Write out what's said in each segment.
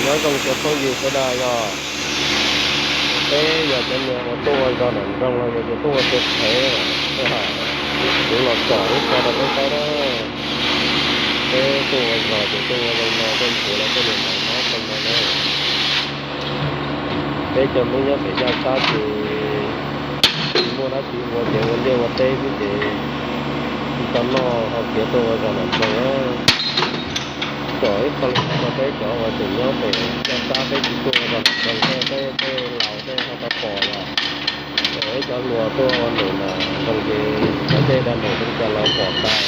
Nyob zoo cov phooj ywg sawv daws, yog peb yog cov niag uas tuaj ua zog nram nroog los yog cov tuaj ua teb phev, kuv los tsom ib qho rau peb saib na. Peb tuaj ua zog ces tuaj ua zoo no, tuaj nrhiav lawv tej niag maiv no zoo no na. Peb cov Hmoob nyob pem Yaj Sab ces tsis muaj dab tsi ua ces ua liaj ua teb xwb ces tsis tau noj, ho khiav tuaj ua zog nram nroog na. Tsom ib qho li no rau peb cov uas tseem nyob pem Yaj Sab, peb tsis tuaj ua zog nram nroog, tej, tej laus tej ho tau pom los, ib cov hluas tuaj ua num nram nroog ces cov dej da num zoo cas los pom tas.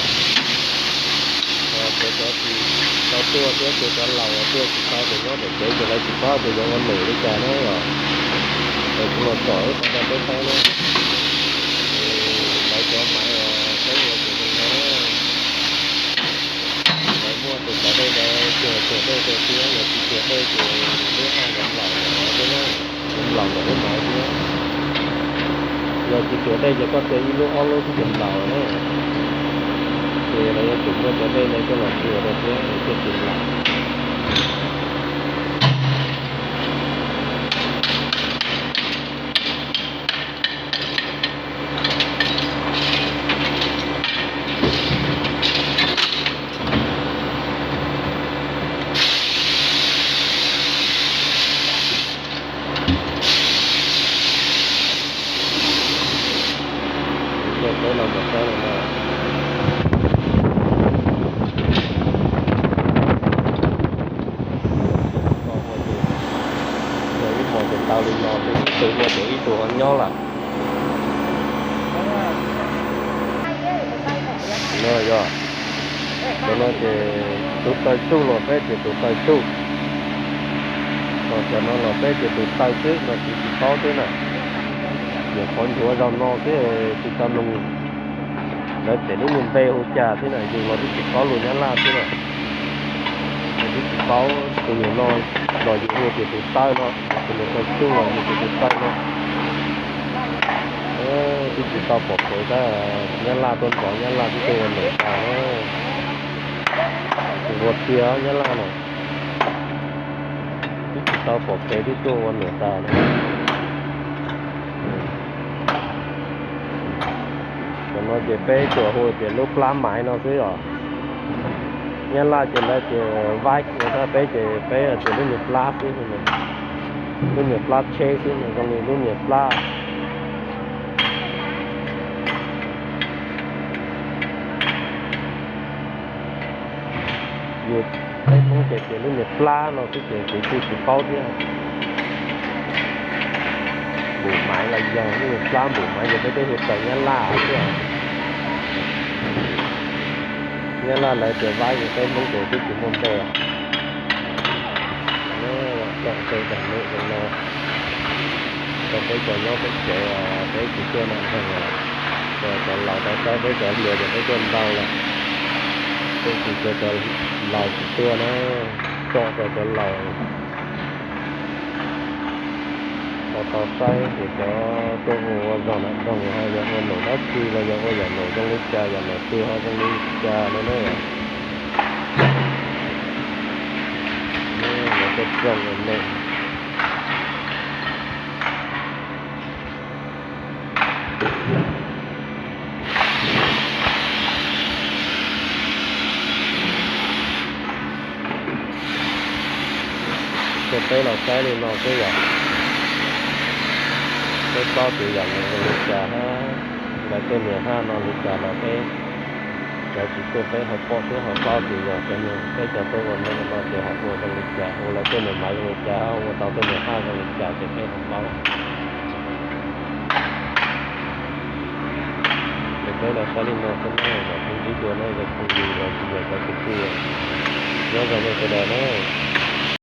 Ho cov, cov tsis tau tuaj thiab cov, cov laus uas tuaj tsis tau ces nyob pem tsev ces lawv tsis paub tias yuav ua num li cas na. Ces kuv los tsom ib qho rau peb saib na. Lawv cov maiv uas peb ua ces zoo no na. Lawv muaj tus cov dej ntawd cuag cuag dej rau thiab, yog tsis cuag dej ces lub haj yuav nplaum ntawm no thiab na, yuav nplaum ntawm lub maiv thiab. Yog tsis cuag dej ces koj tua ib lub ob lub xwb ces nplaum na. Ces lawv yuav tsum muaj cov dej ntawd coj los cuag rau thiab thiaj tsis nplaum. Coj peb los mus saib no na. Yog ib hmos ces tau li no xwb, ib tug ua ces ib tug ho nyob lawm. No yog, cov no ces tus taw tsuj los peb tias tus taw tsuj. Ho cov no los peb tias tus taw xwb no, kuv tsis paub thiab na. Nyuam qhuav nchuav zaum no xwb tsis tau nug lawv pem lub niag npe hu cas thiab na, yus los twb tsis paub lus Nyab Laj thiab na. Yus twb tsis paub tus niag no los yus hu tias tus taw no, tus niag taw tsuj los yus tias tus taw no. Twb tsis tau pom kev tab, Nyab Laj tuaj nrov Nyab Laj twb tuaj ua num tas na. Tus ua tiag Nyab Laj no, twb tsis tau pom kev twb tuaj ua num tas na. Cov no ces peb tsuas hu tias lub plab maiv no xwb os. Nyab Laj ces lawv tias vaib, tab peb ces peb tias lub niag plab xwb, lub niag plab tsheb xwb, zoo li lub niag plab. Yus peb Hmoob ces tias lub niag plab no xwb ces kuv kuj tsis paub thiab. Npum maiv los yog lub niag plab npum maiv ces peb twb hu raws Nyab Laj xwb. Nyab Laj lawv tias vaib, yog peb Hmoob ces twb tsis muaj npe. Tsom tej zag num zoo no rau peb cov nyob peb tsev, peb tsis tuaj nram nroog, cov laus tau saib, peb cov hluas ces peb tuaj ntau lawm. Peb tsis tuaj, cov laus tsis tuaj na, tsom rau cov laus tau, tau saib tias cov tuaj ua zog nram nroog ho yog ua num dab tsi los yog ua yam num zoo li cas, yam num twg ho zoo li cas no na. Tuaj tsom num. Ces peb los saib li no xwb yom. Peb paub tias yam num zoo li cas hab, lawv tej niag haj no li cas los peb cov tsis tuaj peb ho pom thiab ho paub tias yog cov niag peb cov tuaj ua no no ces ho ua zoo li cas, ua lawv tej niag maiv zoo li cas, ua tau tej niag haj zoo li cas ces peb ho paub. Ces peb los saib li no xwb na, mam sib ntsib dua na cov phooj ywg los sis yog cov kwv tij, nyob zoo nej sawv daws na.